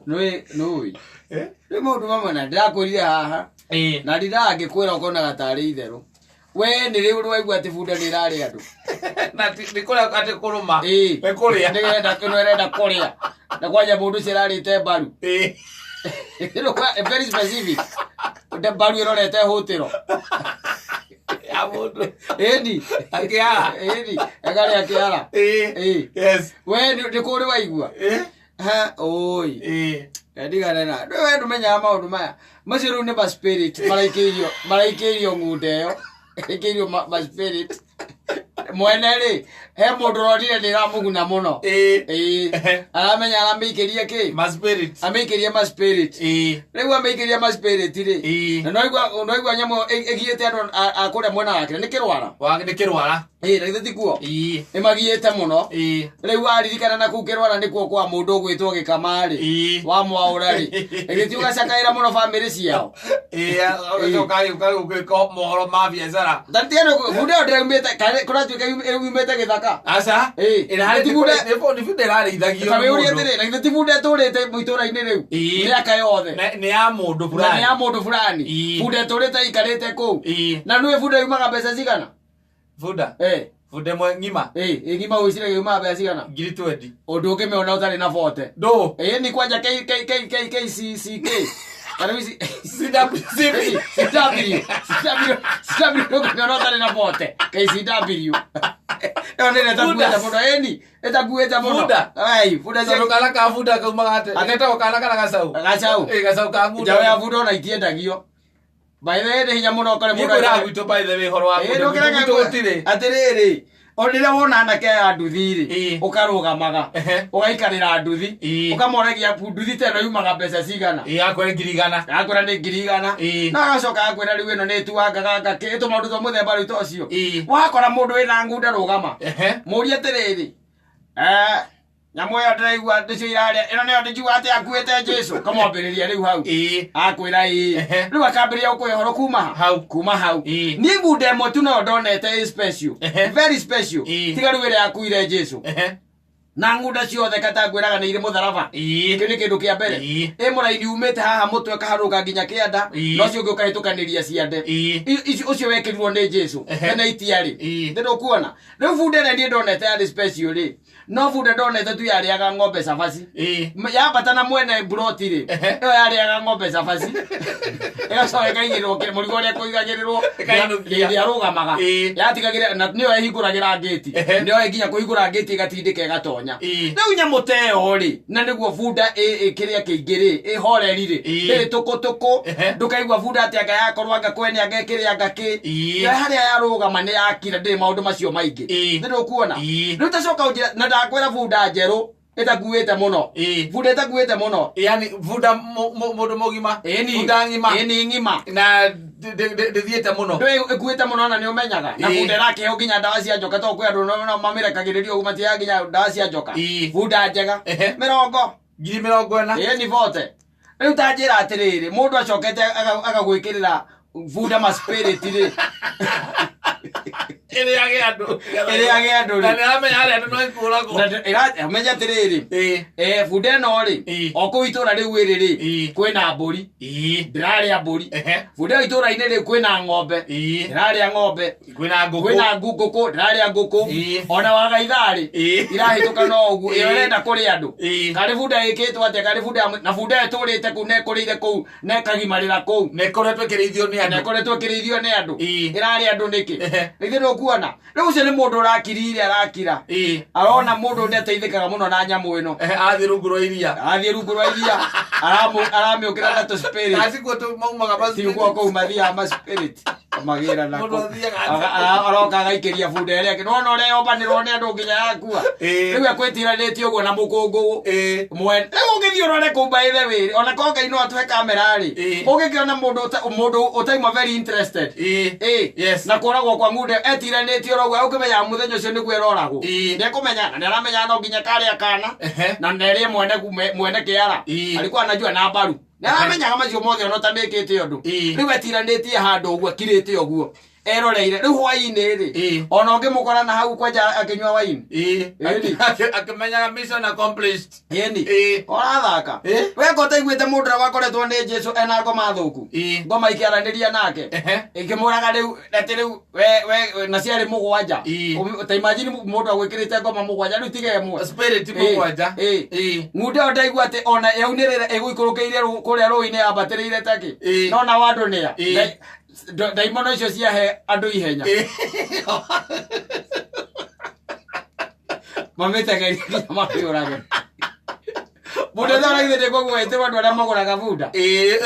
Nĩ nũĩ. Eh? Rĩu maũndũ mamwe na ndĩrakwĩrire haha. Ĩĩ. Na ndindaga ngĩkwĩra ũkonaga tarĩ itherũ. We nĩ rĩu rwaigua atĩ bunda nĩ ĩrarĩa andũ. Na nĩ kũrĩa atĩ kũrũma. Ĩĩ. Nĩ kũrĩa. Nĩgetha kĩno ĩrenda kũrĩa. Na kwanja mũndũ ũcio ĩrarĩte mbaru. Ĩĩ. Very specific. Nde mbaru ĩrorete hũtĩro. Ya mũndũ. Ĩni. Akĩara. Ĩni. Ĩkarĩa kĩara. Ĩĩ. Ĩĩ. Yes. We nĩ kũrĩ waigua. Ĩĩ. Ha, oi. Ĩĩ. Ndigane na. Ndwe we ndũmenyaga maũndũ maya. Macio rĩu nĩ ma spirit maraikĩirio maraikĩirio ng'unda ĩyo. Ĩkĩirio ma spirit. Mwene rĩ, he mũndũ ũronire nĩ ĩramũguna mũno. Ĩĩ. Ĩĩ. Aramenya aramĩikĩria kĩ? Ma spirit. Amĩikĩria ma spirit. Ĩĩ. Rĩu amĩikĩria ma spirit rĩ. Ĩĩ. Na noigua nyamũ ĩgiĩte andũ a kũrĩa mwena wake nĩ kĩrwara. Wa nĩ kĩrwara. Ĩĩ, na githĩ ti kuo? Ĩĩ. Ĩmagiĩte mũno. Ĩĩ. Rĩu waririkana na kũu kĩrwara nĩkuo kwa mũndũ ũgwĩtwo gĩkama-rĩ. Ĩĩ. Wa mwaũra-rĩ. Gĩgĩthiĩ ũgacakaĩra mũno bamĩrĩ ciao. Ĩĩ, ũgacoka agĩũka gũgĩka mohoro ma biacara. Ta tiga nĩ bunda ĩyo ndĩraumĩte kana kũratuĩka yumĩte gĩthaka. Aca. Ĩĩ. Ĩrarĩ Ti bunda- nĩ bunda ĩrarĩithagio. Ta nĩ wĩũrie mũndũ. atĩrĩ, na githĩ ti bunda ĩtũrĩte itũũra-inĩ rĩu Ĩĩ. mĩaka yothe. Nĩ ya mũndũ Na nĩ fulani. ya mũndũ fulani. Ĩĩ. Bunda ĩtũrĩte ĩikarĩte kũu. Ĩĩ. Na nĩũĩ bunda yumaga mbeca cigana? Bunda. Eh. Bunda ĩmwe ng'ima. Ĩĩ, ĩ ng'ima ũgwĩciria yumaga mbeca cigana? 20,000. Ũndũ ũngĩmĩona ũtarĩ na bote. Ndũ. Ĩĩ ni kwanja K K K K K C C K. Kana ici CWCB. CW CW CW ndũngĩmĩona ũtarĩ na bote. KCW. Ĩyo nĩ ĩtakuĩte mũno ĩni ĩtakuĩte mũno. Bunda. Ai, bunda cia Tondũ kana ka bunda kaumaga atĩ. Ate- Getagwo kana kana gacau. Gacau. Ĩĩ, gacau ka ng'unda. Njaũ ya bunda ona itiendagio. By the way nĩ hinya mũno ũkore Niĩ mũndũ ngwĩraga gwitũ by the way ũhoro wa Ĩĩ, bunda. ndũkĩreke Gwitũ gũtirĩ. Atĩrĩrĩ, o rĩrĩa wona anake aya nduthi rĩ, Ĩĩ. ũkarũgamaga, Ehe. ũgaikarĩra nduthi, Ĩĩ. ũkamoragia nduthi ta ĩno yumaga mbeca cigana. Ĩĩ, akwĩra 100,000. Akwĩra nĩ 100,000. Ĩĩ. Na agacoka akwĩra rĩu ĩno nĩ ĩtuangaga ngakĩ, ĩtũmaũndũ twa mũthemba rĩu ta ũcio. Ĩĩ. Wakora mũndũ wĩna ngunda rũgama. Ehe. Mũrie atĩrĩrĩ, nyamũ ĩyo ndĩraigua nĩcio irarĩa, ĩno nĩyo ndĩnjiuga atĩ akuĩte Jesu. Ũkamwambĩrĩria rĩu hau. Ĩĩ. Akwĩra ĩĩ. Ehe. Rĩu akambĩrĩria gũkũhe ũhoro kuma ha? Hau. Kuma hau. Ĩĩ. Niĩ ngunda ĩmwe tu noyo ndonete ĩ special. Ehe. Very special. Ĩĩ. Tiga rĩu ĩrĩa yakuire Jesu. Ehe. Na ngunda ciothe kata ngwĩraga nĩ irĩ mũtharaba. Ĩĩ. Kĩu nĩ kĩndũ kĩa mbere. Ĩĩ. Ĩ mũraini umĩte haha mũtwe ũkaharũka nginya kĩanda, Ĩĩ. na ũcio ũngĩ ũkahĩtũkanĩria ciande. Ĩĩ. Ũcio wekĩrirwo nĩ Jesu. Ehe. Hena itiarĩ. Ĩĩ. Nĩ ndũkuona. Rĩu bunda ĩrĩa niĩ ndonete yarĩ special rĩ, no bunda ndonete tu yarĩaga ng'ombe cabaci. Ĩĩ. Yambata na mwene mburoti rĩ, Ehe. ĩyo yarĩaga ng'ombe cabaci. Ĩgacoka ĩkaigĩrĩrwo mũrigo ũrĩa kũigagĩrĩrwo Ĩkainũkia. hĩndĩ arũgamaga. Ĩĩ. Yatigagĩrĩra na nĩyo ĩhingũragĩra ngĩti. Ehe. Nĩyo ĩnginya kũhingũra ngĩti ĩgatindĩka ĩgatonya. Ĩĩ. Rĩu nyamũ ta ĩyo rĩ, na nĩguo bunda kĩrĩa kĩingĩ rĩ, ĩhoreri rĩ, Ĩĩ. ndĩrĩ tũkũtũkũ, Ehe. ndũkaigua bunda atĩ anga yakorwo anga kwene anga ĩkĩrĩ anga kĩ. Ĩĩ. Yo harĩa yarũgama nĩ yakira ndĩrĩ maũndũ macio maingĩ. Ĩĩ. Nĩ ndũkuona? Ĩĩ. Rĩu tacoka ũnjĩre na ndakwĩra bunda njerũ ĩtakuĩte mũno. Ĩĩ. Bunda ĩtakuĩte mũno. Yani bunda mũndũ mũgima. Ĩni. Bunda ng'ima. Ĩni ng'ima. Na ndĩthiĩte mũno. Ndũĩ ĩkuĩte mũno na nĩ ũmenyaga. Na Ĩĩ. bunda ĩrakĩheo nginya ndawa cia njoka tondũ kwĩ andũ no mamĩrekagĩrĩria ũguo matiheaga nginya ndawa cia njoka. Ĩĩ. Bunda njega. Ehe. 40. 40,000. Ĩĩ ni bote. Rĩu ta njĩra atĩrĩrĩ, mũndũ acokete agagwĩkĩrĩra bunda ma spirit rĩ. Ĩrĩage andũ. Ĩrĩage andũ rĩ. Na nĩaramenya harĩa andũ no ikũragwo. Na menya atĩrĩrĩ. Ĩĩ. Bunda ĩno rĩ, Ĩĩ. o kũu itũũra rĩu ĩrĩ rĩ, Ĩĩ. kwĩna mbũri. Ĩĩ. Ndĩrarĩa mbũri. Ehe. Bunda ĩyo itũũra-inĩ rĩu kwĩna ng'ombe. Ĩĩ. Ndĩrarĩa ng'ombe. Kwĩna ngũkũ. Kwĩna ngũkũ, ndĩrarĩa ngũkũ. Ĩĩ. Ona waga itharĩ. Ĩĩ. Irahĩtũka no ũguo. Ĩyo Ĩĩ. ĩrenda kũrĩa andũ. Ĩĩ. Karĩ bunda ĩkĩtwo atĩa, karĩ bunda na bunda ĩtũrĩte kũu na ĩkũrĩire kũu na ĩkagimarĩra kũu. Na ĩkoretwo ĩkĩrĩithio nĩ Na andũ. ĩkoretwo ĩkĩrĩithio nĩ andũ. Ĩĩ. Ĩrarĩa andũ nĩkĩ? Ehe. Githĩ ndũkuona? Rĩu ũcio nĩ mũndũ ũrakirire arakira. Ĩĩ. Arona mũndũ nĩ ateithĩkaga mũno na nyamũ ĩno. Ehe, athiĩ rungu rwa iria. Athiĩ rungu rwa iria, aramĩũkĩra na tũ spirit. Acikuo tu maumaga ma Ti guo kũu mathiaga ma spirit. Magĩra nako. Mũndũ athiaga Aroka agaikĩria bunda ĩrĩa ĩngĩ. Nĩwona ũrĩa yombanĩrwo nĩ andũ nginya yakua. Ĩĩ. Rĩu ekwĩtiranĩtie ũguo na mũkũngũgũ. Ĩĩ. Mwene. Rĩu ũngĩthiĩ ũrore kũu by the way, ona korwo Ngai no atũhe kamera rĩ, Ĩĩ. ũngĩkĩona mũndũ ũtaima very interested. Ĩĩ. Ĩĩ. Yes. Na kũragwo kwa ng'unda etiranĩtie oro ũguo ũkĩmenyaga mũthenya ũcio nĩguo ĩroragwo. Ĩĩ. Nĩekũmenya na nĩaramenya no nginya karĩa kana. Ehe. Na nerĩe mwene kĩara. Ĩĩ. Alikuwa anajua na mbaru. Nĩaramenyaga macio mothe ona ũtamĩkĩte ũndũ. Ĩĩ. Rĩu etiranĩtie handũ ũguo akirĩte ũguo. Eroreire rĩu hwainĩ rĩ, Ĩĩ. ona ũngĩmũkora na hau kwanja akĩnyua waini. Ĩĩ. Ĩni. Akĩmenyaga mission accomplished. Ĩni. Ĩĩ. Ũrathaka. Ĩĩ. We ko ũtaiguĩte mũndũ ũrĩa wakoretwo nĩ Jesu ena ngoma thũku? Ĩĩ. Ngoma ikĩaranĩria nake. Ehe. Ikĩmũraga rĩu atĩ rĩu we na ciarĩ mũgwanja. Ĩĩ. Ta imagine mũndũ agwĩkĩrĩte ngoma mũgwanja rĩu tiga ĩmwe. Spirit Ĩĩ. mũgwanja. Ĩĩ. Ĩĩ. Ng'unda ĩyo ndaigua atĩ ona yaunĩrĩra ĩgũikũrũkĩire kũrĩa rũĩ-inĩ yambatĩrĩire takĩ. Ĩĩ. No nao andũ nĩa. Ĩĩ. Ndaimono icio ciahe andũ ihenya. Ĩĩ. Mamĩtengerie nginya mamĩũrage. Mũndũ etha githĩ ndĩkũguo ĩtĩrwo andũ arĩa magũraga bunda. Ĩĩ,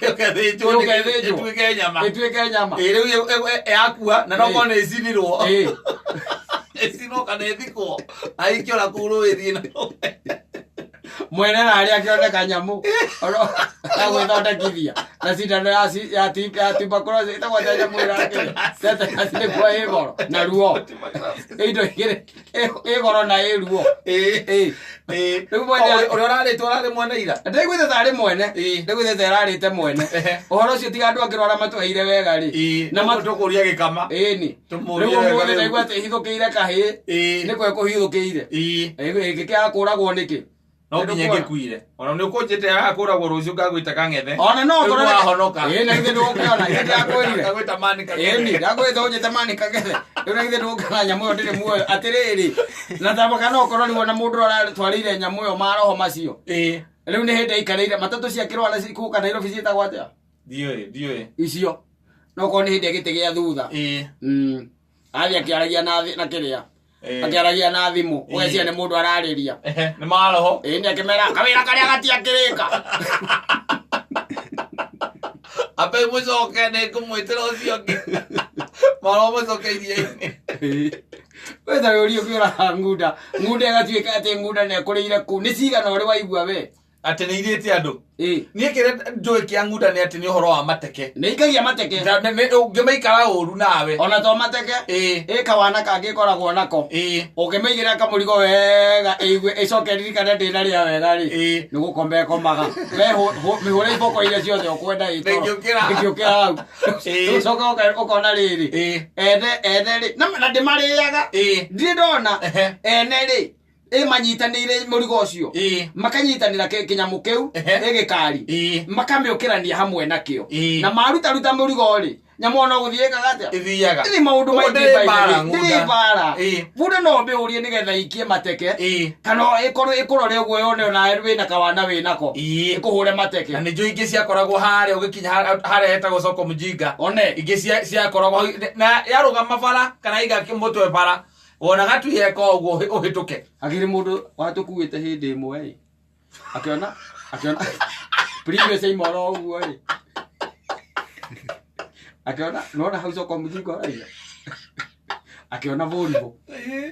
ũgethĩnjwo Ũgethĩnjwo. ĩtuĩke nyama. Ĩtuĩke nyama. Ĩĩ, rĩu yakua na no Ĩĩ. korwo nĩ ĩcinirwo. Ĩĩ. Ĩcinwo kana ĩthikwo. Aikĩora kũu rũĩ ĩthiĩ na Mwene narĩ akĩoneka nyamũ. Agwĩthondekithia na cindano ya tuberculosis ĩtagwo atĩa nyamũ ĩyo ya tetanus nĩkuo ĩ goro na ruo. Indo igĩrĩ ĩ goro na ĩ ruo. Ĩĩ. Ĩĩ. Ĩĩ. Rĩu mwene- Ũrĩa ũrarĩtwo ararĩ mwene ira. Ndaiguĩte tarĩ mwene. Ĩĩ. Ndaiguĩte ta ĩrarĩte mwene. Ehe. Ũhoro ũcio tiga andũ akĩrwara matũheire wega rĩ. Ĩĩ. Na Tũkũria gĩkama. Ĩni. Tũmũrie Rĩu wega ũmũthĩ rĩu. ndaigua atĩ ĩhithũkĩire kahĩĩ. Ĩĩ. Nĩ kwa ĩkũhithũkĩire. Ĩĩ. Ĩngĩkĩaga kũragwo nĩkĩ? No nginya ĩngĩkuire. Ona nĩ ũkũnjĩte haha kũragwo rũciũ ngagwĩta kang'ethe. Ona no Rĩu ũkorwo wahonoka. Ĩĩ na githĩ ndũgũkĩona githĩ ndakwĩrire. Ngagwĩta mani kang'ethe. Ĩni ndakwĩrĩte ũnjĩte mani kang'ethe. Rĩu na githĩ ndũgũkĩona nyamũ ĩyo ndĩrĩ muoyo atĩrĩrĩ. Na tamba no ũkorwo rĩu ona mũndũ ũrĩa ũratwarĩire nyamũ ĩyo maroho macio. Ĩĩ. Rĩu nĩ hĩndĩ aikarĩire matatũ ciakĩrwo na cikũka Nairobi ciĩtagwo atĩa? Ndiũĩ, ndiũĩ. Icio. No ũkorwo nĩ hĩndĩ ya gĩtĩ gĩa thutha. Ĩĩ. Athiĩ akĩaragia na na kĩrĩa. Ĩĩ. Akĩaragia na thimũ. Ũgeciria nĩ mũndũ ararĩria. Ehe, nĩ maroho. Ĩĩ nĩ akĩmera kawĩra karĩa gatiakĩrĩka. Ambe mũcoke nĩ ngũmwĩtĩra ũcio ũngĩ. Maroho mũcoke iria-inĩ. Wetha ũria ũkĩũraga ngunda. Ngunda ĩgatuĩka atĩ ngunda nĩ ĩkũrĩire kũu. Nĩ cigana ũrĩ waigua we? Atĩ nĩ irĩte andũ. Ĩĩ. Niĩ kĩrĩa njũĩ kĩa ngunda nĩ atĩ nĩ ũhoro wa mateke. Nĩ ikagia mateke. Ũngĩmaikara ũru nawe. Ona to mateke. Ĩĩ. Ĩ kawana kangĩ ĩkoragwo nako. Ĩĩ. Ũngĩmĩigĩra kamũrigo wega ĩigue ĩcoke ririkane ndĩnarĩa wega rĩ. Ĩĩ. Nĩ gũkoma ĩkomaga. We mĩhũre iboko iria ciothe ũkwenda ĩ toro. Ndĩngĩũkĩra. Ndĩngĩũkĩra hau. Ĩĩ. Ũcoke ũkona rĩrĩ. Ĩĩ. Ene ene rĩ. Na ndĩmarĩaga. Ĩĩ. Ndirĩ ndona. Ehe. Ene rĩ. Ĩ manyitanĩire mũrigo ũcio. Ĩĩ. Makanyitanĩra kĩnyamũ kĩu Ehe. ĩ gĩkari. Ĩĩ. Makamĩũkĩrania hamwe nakĩo. Ĩĩ. Na marutaruta mũrigo rĩ, nyamũ ona gũthiĩ ĩkaga atĩa? Ĩthiaga. Ndĩrĩ maũndũ Ũguo maingĩ ndĩrĩ by the mbara, way. ng'unda. Ndĩrĩ mbara. Ĩĩ. Bunda no ũmĩũrie nĩgetha ikie mateke. Ĩĩ. Kana ĩkorwo ĩkũrore ũguo yone onawe wĩna kawana wĩnako. Ĩĩ. Ĩkũhũre mateke. Na nĩ njũĩ ingĩ ciakoragwo harĩa ũgĩkinya harĩa hetagwo soko mjinga. One. Ingĩ ciakoragwo hau, na yarũgama bara kana iga mũtwe bara wonaga tu yeka ũguo ũhĩtũke. Hakĩrĩ mũndũ watũkuĩte hĩndĩ ĩmwe ĩ. Akĩona akĩona previous aima oro ũguo ĩ. Akĩona nona hau soko mjinga ũraiga. Akĩona Volvo.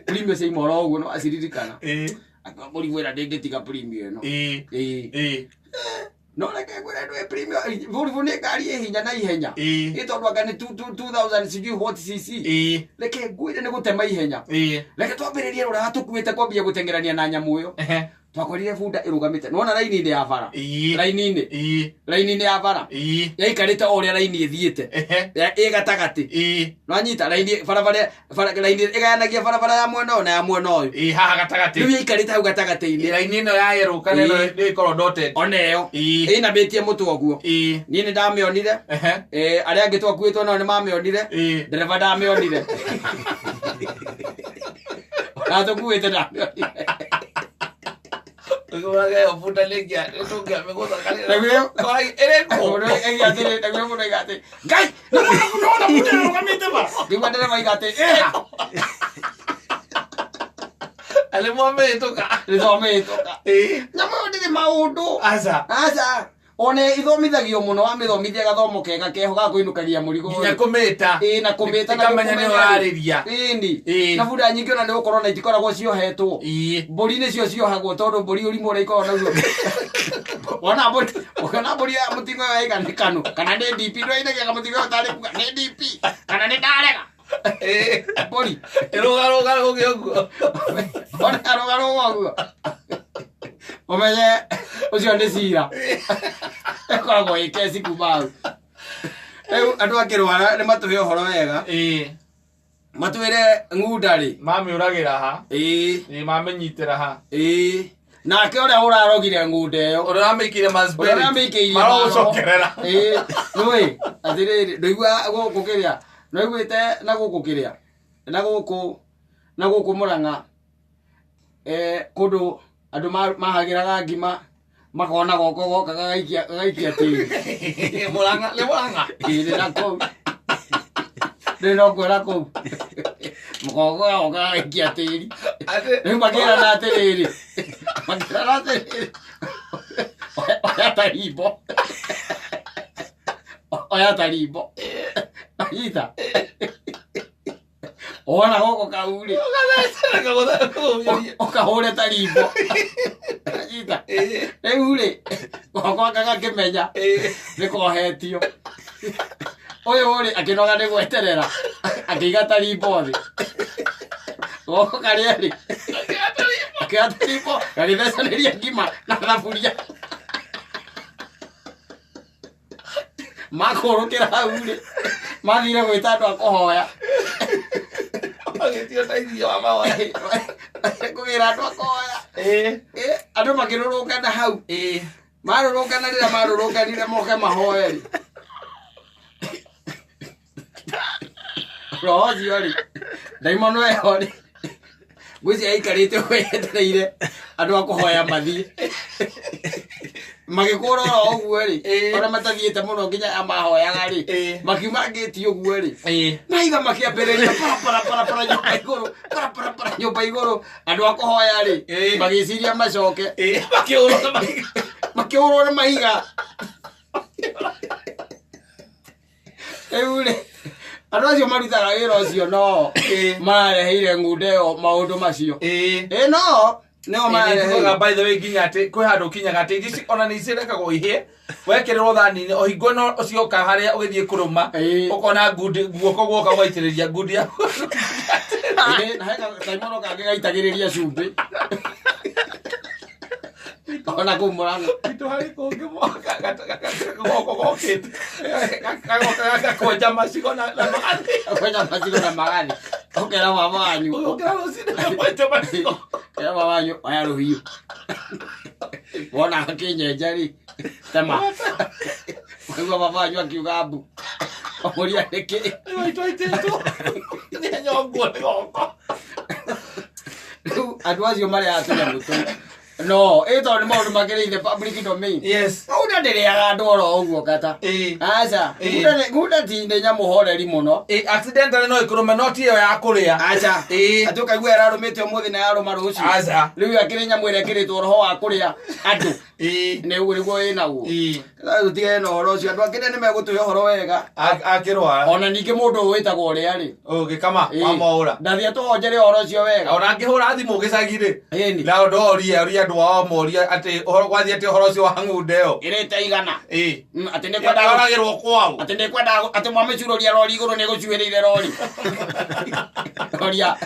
Previous aima oro ũguo no aciririkana. Ĩĩ. Akiuga Volvo ĩrĩa ndĩngĩtiga premium ĩno. Ĩĩ. Ĩĩ. Ĩĩ. No reke ngwĩre ndũĩ premium Volvo nĩ ngari ĩ hinya na ihenya. Ĩĩ. Ĩ tondũ anga nĩ 2000 sijui what cc. Ĩĩ. Reke ngwĩre nĩ gũtema ihenya. Ĩĩ. Reke twambĩrĩrie ũrĩa watũkuĩte kwambia gũteng'erania na nyamũ ĩyo. Ehe. Twakorire bunda ĩrũgamĩte. Nĩwona raini-inĩ ya bara. Ĩĩ. Raini-inĩ. Ĩĩ. Raini-inĩ ya bara. Ĩĩ. Yaikarĩte o ũrĩa raini ĩthiĩte. Ehe. Ĩ gatagatĩ. Ĩĩ. Nwanyita raini barabara raini ĩgayanagia barabara ya mwena ũyũ na ya mwena ũyũ. Ĩĩ haha gatagatĩ. Rĩu yaikarĩte hau gatagatĩ-inĩ. Raini ĩno ya yerũ kana ĩno Ĩĩ. nĩ ĩkoragwo dotted. Ona ĩyo. Ĩĩ. Ĩinamĩtie mũtwe ũguo. Ĩĩ. Niĩ nĩ ndamĩonire. Ehe. Arĩa angĩ twakuĩtwo nao nĩ mamĩonire. Ĩĩ. Ndereba ndamĩonire. Ona tũkuĩte ndamĩonire. Ũgĩũraga ĩyo bunda nĩtũngĩamĩgũtha Naguo- ĩrĩ kũ? Mũndũ aiga atĩrĩ, naguo mũndũ aiga atĩrĩ, Ngai, nĩwona nĩwona bunda ĩrũgamĩte ba. Nĩguo ndereba aiga atĩrĩ, ĩha, Arĩ mwamĩhĩtũka. nĩtwamĩhĩtũka. Ĩĩ. Nyamũ ĩyo ndĩrĩ maũndũ. Aca. Aca. Ona ithomithagio mũno wamĩthomithia gathomo kega keho ga kũinũkagia mũrigo. Nginya kũmĩta. Ĩĩ na kũmĩta na Ĩkamenya nĩ kũmenya. ũrarĩria. Ĩni. Ĩĩ. Na bunda nyingĩ ona nĩ gũkorwo na itikoragwo ciohetwo. Ĩĩ. Mbũri nĩcio ciohagwo tondũ mbũri ũrimũ ũrĩa ikoragwo naguo. Wona mbũri, wona mbũri ya mũtingo ĩyo yaiga nĩ kanu kana nĩ DP ndũrainagia kamũtingo ĩyo tarĩ kuga nĩ DP kana nĩ ndarega. Ĩĩ. Mbũri. Ĩrũgarũga ũgĩ ũguo. Ona arũgarũga ũguo. Ũmenye ũcio nĩ cira. Ĩkoragwo ĩ keci kuma hau. Rĩu andũ akĩrwara nĩ matũhe ũhoro wega. Ĩĩ. Matwĩre ng'unda rĩ. Mamĩũragĩra ha? Ĩĩ. Ĩĩ, mamĩnyitĩra ha? Ĩĩ. Nake ũrĩa ũrarogire ng'unda ĩyo. Ũrĩa ũramĩikĩire ma Ũrĩa spirit. ũramĩikĩirie maroho. Maroũcokerera. Ĩĩ. Nĩũĩ atĩrĩrĩ ndũigua gũkũ kĩrĩa. Nĩũiguĩte na gũkũ kĩrĩa. Na gũkũ na gũkũ Mũrang'a. Kũndũ andũ mahagĩraga ngima makona goko goka gagaikia gagaikia tĩri. Mũrang'a, nĩ Mũrang'a? Ĩĩ nĩ na kũu. Nĩ no kwĩra kũu. Mũgongo goka gagaikia tĩri. Atĩ- Rĩu makĩrana atĩrĩrĩ. Makĩrana atĩrĩrĩ. Oya tarimbo. Oya tarimbo. Nyita. Wona goko kau rĩ. Ũkahũre tarimbo. Nyita. Rĩu rĩ, goko aka gakĩmenya nĩ kohetio. Ũyũ rĩ, akĩnoga nĩ gweterera, akĩiga tarimbo thĩ. Goko karĩa rĩ, akĩoya tarimbo, gagĩthecanĩria ngima na thaburia. Makũrũkĩra hau rĩ, mathire gwĩta andũ a kũhoya. Magĩtio ũteithio wa mahoya. Kũgĩra andũ a kũhoya. Ĩĩ. Andũ makĩrũrũngana hau. Ĩĩ. Marũrũngana rĩrĩa marũrũnganire moke mahoe rĩ. Roho ũcio rĩ, ndaimono ĩyo rĩ, ngwĩciria aikarĩte ũguo etereire andũ a kũhoya mathiĩ. Magĩkũra oro ũguo rĩ, Ĩĩ. ona matathiĩte mũno nginya aya mahoyaga rĩ, Ĩĩ. makiuma ngĩti ũguo rĩ, Ĩĩ. maiga makĩambĩrĩria para para para para nyũmba igũrũ, para para para nyũmba igũrũ, andũ a kũhoya rĩ, Ĩĩ. magĩciria macoke, Ĩĩ, makĩhũrwo na mahiga. makĩhũrwo nĩ mahiga. Rĩu rĩ, andũ acio marutaga wĩra ũcio no Ĩĩ. marareheire ng'unda ĩyo maũndũ macio. Ĩĩ. Ĩĩ no, nĩo Nĩnjugaga marareheire. by the way nginya atĩ kwĩ handũ ũkinyaga atĩ irio ici ona nĩ cirekagwo ihĩe wekĩrĩrwo thani-inĩ o hingo ĩno cioka harĩa ũgĩthiĩ kũrũma Ĩĩ. ũkona ngundi guoko guoka ũgaitĩrĩria ngundi yaku. Ĩĩ, na he kaimono kangĩ gaitagĩrĩria cumbĩ. Ona kũu Mũrang'a. Itũ harĩ kũngĩ guoko gokĩte gagoka gakwenja macigo na magathi. Kwenja macigo na magathi. Ũkera baba wanyu. Ũgũkĩra rũcinĩ gakwenja macigo. Kera baba wanyu oya rũhiũ. Wona akĩnyenja rĩ, tema. Waigua baba wanyu akiuga mbu. Ũmũria nĩkĩ? Rĩu aitũ aitĩtwo nĩ nyongwo nĩ goko. Rĩu andũ acio marĩaga tũnyamũ tũu. No, ĩ tondũ nĩ maũndũ makĩrĩire public domain. Yes. Ngunda ndĩrĩaga andũ oro ũguo kata. Ĩĩ. Aca, Ĩĩ. ngunda ti nĩ nyamũ horeri mũno. Ĩĩ, accidentally no ĩkũrũme no ti ĩyo ya kũrĩa. Aca, Ĩĩ. atĩ ũkaigua ĩrarũmĩte ũmũthĩ na yarũma rũciũ. Aca. Rĩu akĩrĩ nyamũ ĩrĩa ĩkĩrĩtwo roho wa kũrĩa andũ. Ĩĩ. Nĩ ũguo nĩguo ĩnaguo. Ĩĩ. Tũtigane na ũhoro ũcio. Andũ akĩrĩa nĩ megũtũhe ũhoro wega. Akĩrwara. Ona ningĩ mũndũ ũyũ wĩtagwo ũrĩa rĩ. Ũgĩkama Ĩĩ. wamwaũra. Ndathiĩ atũhonjere ũhoro ũcio wega. Ona angĩhũra thimũ gĩcagi rĩ. Ĩni. Na ũndũ orie orie andũ ao morie atĩ ũhoro gwathiĩ atĩ ũhoro ũcio wa ng'unda ĩyo. Ĩrĩte igana. Ĩĩ. Atĩ nĩ kwenda Yoragĩrwo kwao. atĩ nĩ kwenda atĩ mwamĩcurũria rori igũrũ nĩ gũcuĩrĩire rori. Rori ya